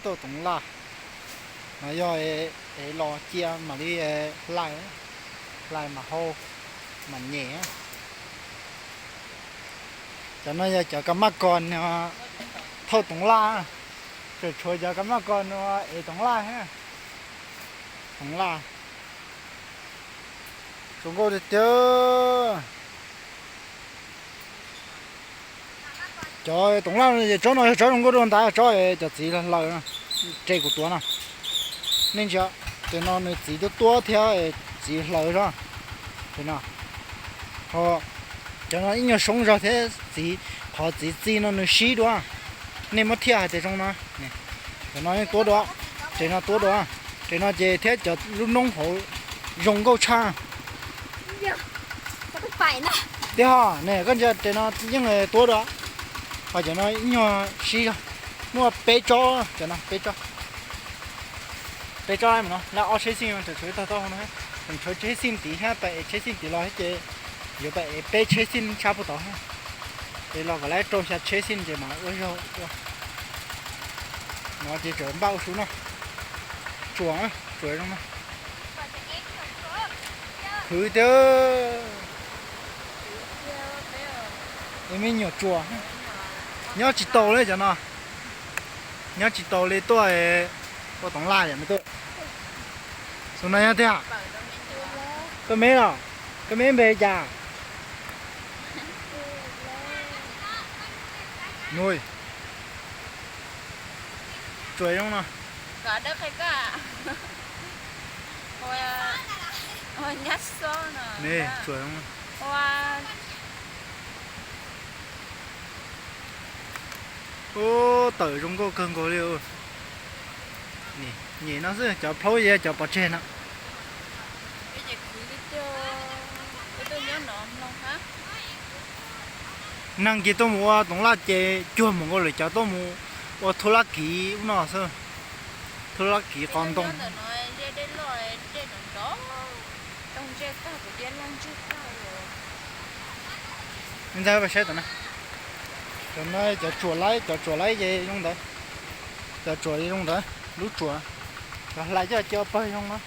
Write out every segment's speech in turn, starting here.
Thauj toov laj no yog es los cia mam li hlais, hlais mam hau, mam nyem. Cov no yog cov ka maj kos thauj toov laj, tseem tshuav cov ka maj kos no es toov laj, toov laj. Zoo nkauj tiag tiag. Cov toov laj no ces tsob no yog tsob zoo nkauj dua ntawd, tsob cov txiv hlaws, tsev kuv tuav no. Nej ntsia, tes no nws txiv tuab tuab thiab txiv hlaws zog. Tes no, ho cov no ib nyuag soob zog thiab txiv, qhov txiv txi no nws sib dua. Nej muab thiaj hais tias zoo no. Cov no yeej tuab dua, tes no tuab dua, tes no ces thiab cov lub noob hauv zoo nkauj tshaj. Tiag ho, ne koj ntsia tes no yeej tuab dua, ho cov no ib nyuag sib zog. Muaj peb tsob, cov no peb tsob. Peb tsob no, laj ob tsheb xij tseem tshuav ib tog tau no, tseem tshuav tsheb xij tid thiab, pab ev tsheb xij tid los ces yuav pab ev peb tsheb xij tshab puag tod. Es los kom lawv rau xya tsheb xij ces mam ua zog ua. No ces tseem npaj ua su no. Tsuas, tsuas zoo no. Khwv tiag. Es me nyuam tsuas nyob tsis tau li cov no. Nyob tsis tau li tuaj, ua toov laj yom me tub. Xus no nyob tiag. Koj me los? Koj me npe cas? Nuj, tsuas zoo no. Tsuas zoo no. Ub, tawm zoo nkauj kawg nkaus li. Nyem no xwb, cov plaub yog cov pov tseg no. Neeg ces tuaj mus ua toov laj ces cuag mus nkaus lawm cov tuaj mus ua thuj lab kiv ub no xwb. Thuj lab kiv qos ntoo. Ntxawg saib tom no. Cov no cov tsuas laib, cov tsuas laib ces zoo ntawd. Cov tsuas zoo ntawd, lub tsuas. Cov hlais coj cia pawg zoo no.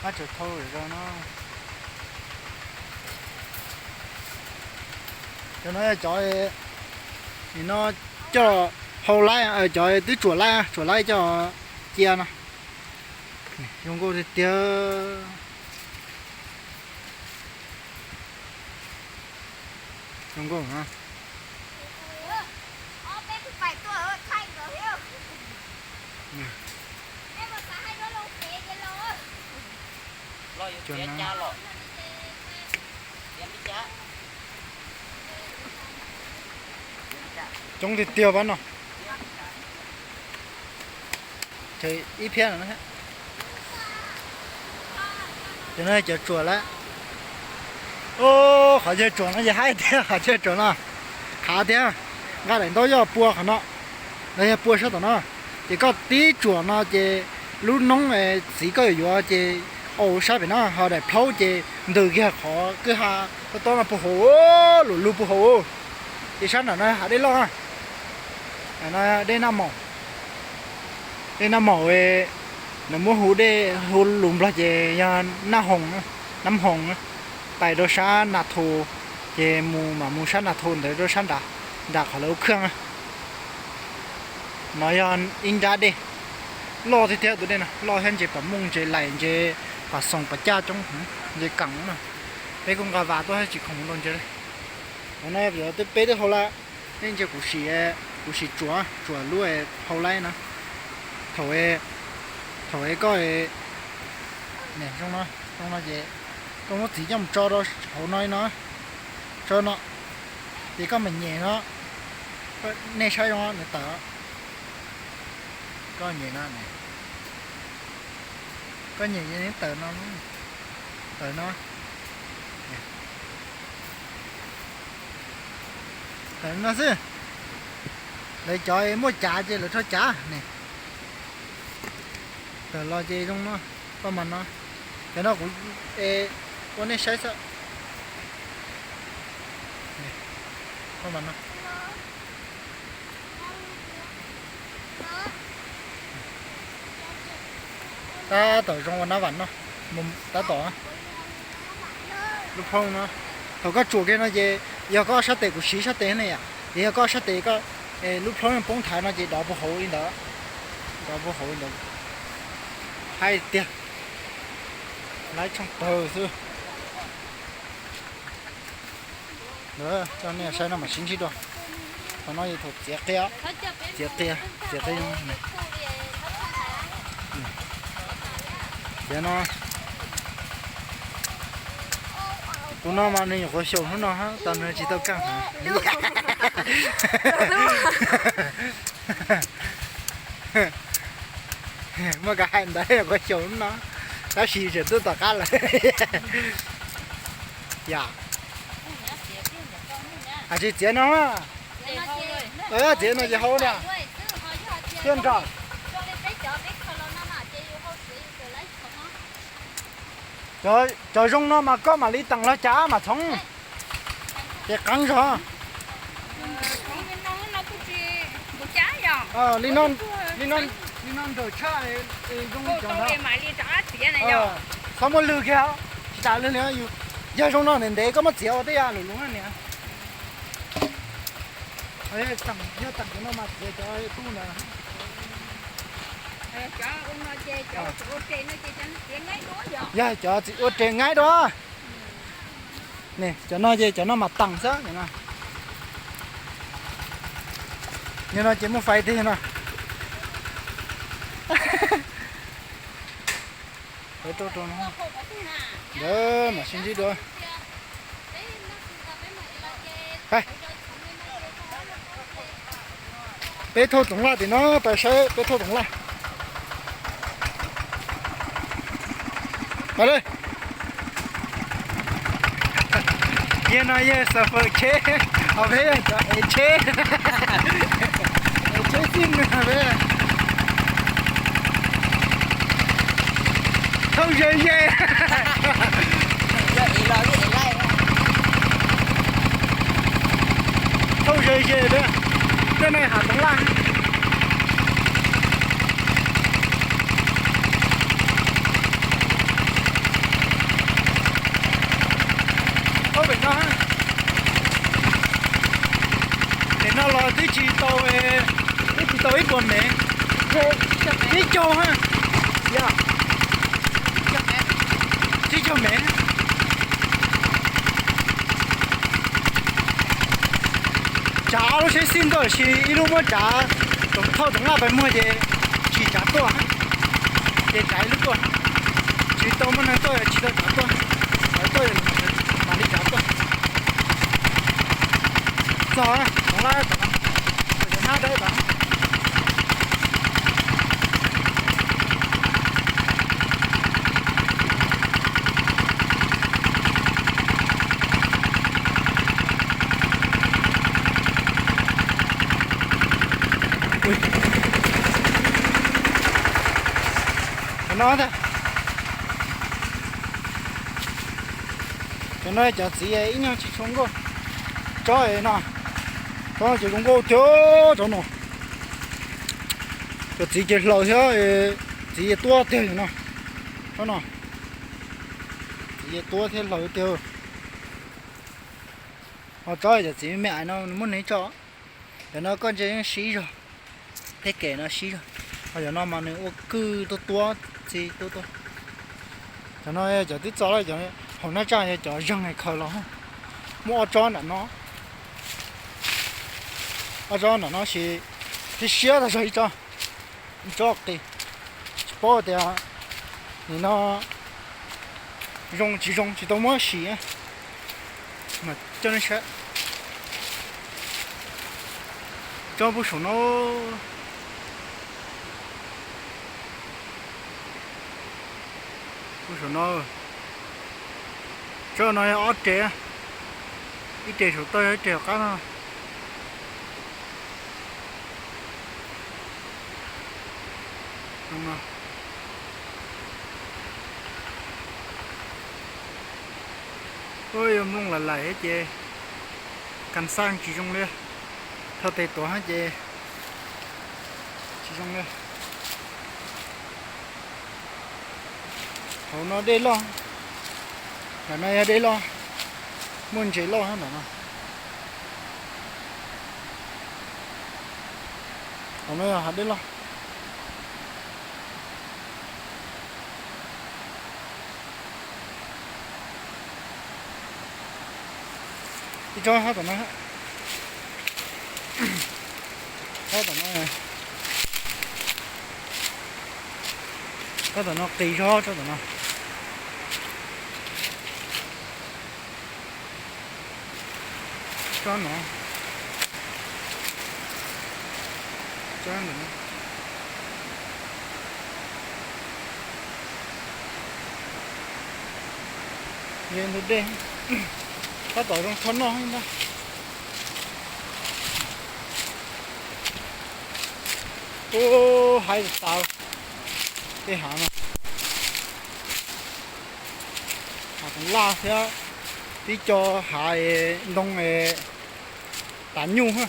Ab tsaws thau no. Cov no yog cov, nim no coj hau laib, cov twb tsuas laib, tsuas laib coj cia no. Zoo nkauj tiag tiag. Zoo nkauj no. Coob tiag tiag pab no. Ib phiab no. Cov no cov tsuas lawm. Qhov chaw tsuas no ces haib tiag, qhov chaw tsuas no hav tiag. Nqa daim ntaub yog pua qhov no, los yog pua sab tom no. Ces koj tib tsuas no ces lub noob txiv koj yuav yuav ces au sab pem no, ho daim plaub ces ntws kiag qhov kwj ha tob tob no puag hauv, lub lug puag hauv. Ces sab nram no hav dej loj, dej Naj Maum. Dej Naj Maum, lawv muab hu dej hu lus Nplog ces yog Naj Hoos, Naj Hoos. Pais rau sab Nas Thu, ces mus mam mus sab Nas Thu ntawd rau sab nrad, nram qhov lawv ua khaj. No yog ib nrab dej loj tiag tiag, tus dej no loj thiab ntses pas mooj ntses lais ntses pas xoos pas caj coob, ntses kam no. Peb kuj nqa vas tuaj thiab tsis khoom mus rau ntses li. Qhov no yog peb twb hau lawm, nej ntsia kuv sim, kuv sim tsuas, tsuas lub hau laib no. Thaum, thaum koj, zoo no, zoo no ces koj muab txiv coj mus tso rau hauv no li no, tso no, ces koj mam nyem no, nej saib zoo nws tawm. Koj nyem no, koj nyem ces nws tawm no, tawm no. Tawm no xwb. Lawv cov muaj cav ces lawv rho cav ne. Tawm los ces zoo no, paj mas no. Cov no kuv ua nej saib xwb. Paj mas no. Tab tom zoo ua nab vam no, mus tab tom. Lub phooj no, thaum koj tsuam kiag no ces yog koj sab tes kuv siv sab tes ne yom, ces yog koj sab tes koj, lub phooj poob thaiv no ces dov puag hauv li ntawd, dov puag hauv li ntawd. Hais tiag, laib tshooj tawg xwb. Coj nej saib no mam sib ntsib dua. Qhov no yog thaum txiav qia, txiav qia, txiav qia zoo. Txiav no, tus no mas nws nyuam qhuav xyaum hnub no, tas nws tsis tau kaj heev. Muaj kav hais ntawd nyuam qhuav xyaum hnub no, tab sis tseem twb tom qab lawm. Yam, tsis txiav no, txiav no ces hau na. Thiaj nrog. Cov zoo no mas koj mam li teem los cas mam txhoov, ces qeeb zog. Li no, li no nrawm tshaj, zoo li cov no. Txhob muab lwg kiag, tsis tas lwg li, yog zoo no ntev ntev koj muab txiav ua tej yam lwm lub na niam. Yog teem cov no mas txiav cov tu ntawd. Yog cov txiv ua res ngaib dua. Ne cov no ces cov no mas teem xwb. Yog no ces muaj fais tiag no. Ntawd mam sib ntsib dua. Peb thauj toov laj tim no, peb saib peb thauj toov laj. Yog no yog xav fawm tsheb, ho peb yog cov ev tsheb, ev tsheb xij nws peb. Thauj ze ze. Thauj ze ze peb, tej no hav toov laj. Thauj pem no, pem no los twb tsis tau, twb tsis tau ib puas mev, ib caug, yog, tsib caug mev. Tsav ob lub tsheb xij ntuj, sis ib lub muab tsav, thauj toov laj pes muag ces tsis tsav tuaj, ces tsav ib lub tuaj. Tsis tau muaj neeg tuaj, tsis tau tsav tuaj, tsav tuaj mam li tsav tuaj. Txog toov laj, cov hnab dawb tod. Cov no, cov no cov txiv ib nyuag tsis tshua nkauj. Tsob no, tsob no ces zoo nkauj tiag tsob no. Cov txiv ces hlaws thiab, txiv tuab tiag no. Tsob no, txiv tuab thiab hlaws tiag. Ho tsob cov txiv me me no nws muab nws tso. Cov no koj ntsia yeej sib zog, tej kem no sib zog. Ho cov no mas nws ua kwj tuab tuab, txi tuab tuab. Cov no cov twb txo lawm, cov hauv nab tsaj yog cov zeeg khaws los. Muaj ob tsob nram no, ob tsob nram no sis siab siab tag zog ib tsob, ib tsob qis. Tsis paub tias nim no zoo tsis zoo, tsis tau muab sim. Mas coj nej saib tsob puag saum no, puag saum no. Tsob no yog ob res, ib res saum toj, yog ib res hauv qab no. Yuav nplooj lam laim ces kas xaj tsis zoo li, thauj tes tuav ces tsis zoo li. Hauv no dej loj, ntawm no yog dej loj, muaj ntses loj hab ntawm no. Hauv no yog hav dej loj. Ib tsob hab tom no, tsob tom no, tsob tom no qis zog tsob tom no. Tsob no, tsob ntawm no. Ntug dej, tab tom zoo tho noj ntag. Ub, haib tas tej hav no. Hav laj thiab tib co hav ntoo tas nyuj.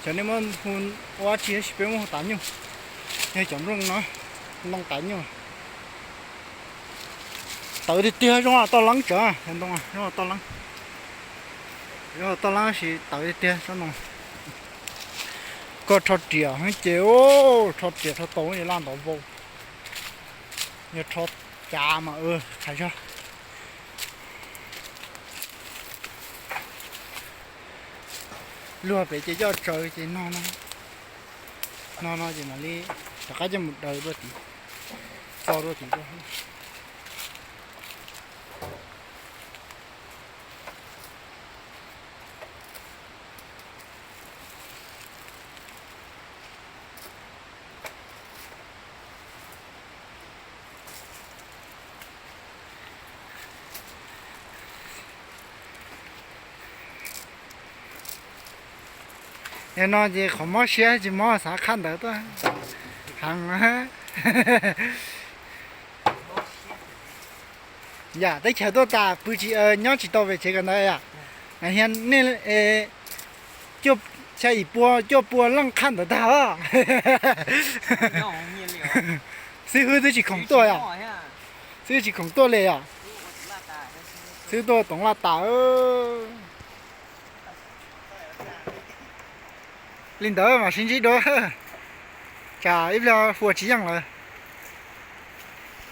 Xyov nej muab hu ua dab tsi tab sis peb muab hu tas nyuj. Yog cov nplooj no, ntoo tas nyuj. Tawv tiag tiag, zoo toj leeb tsawv, ntoo zoo toj leeb. Zoo toj leeb tab sis tawv tiag tiag tsob ntoo. Koj rho riam ces, rho riam rho tau laj ntov vau. Yog rho cav mas qhov zog. Luag pem ces coj tsaws ces no no, no no ces mam li rov qab coj mus daws dua tid, txo dua tid dua. Yog no ces qhov mob siab tsis mob xav qhaj ntawd tuaj heev. Yam teb chaws tuaj tas pw tsis, nyob tsis tau pem tsev ko ntawd yom. Hia nej, xya yim pua cuaj pua leej qhaj ntawd tag os. Xib hwb twb tsis khoom tuaj yom. Xib hwb tsis khoom tuaj li yom. Xib hwb tuaj toov laj tas. Li ntawd mam sib ntsib dua, tsam ib pliag hu ua tsis yeej lawm.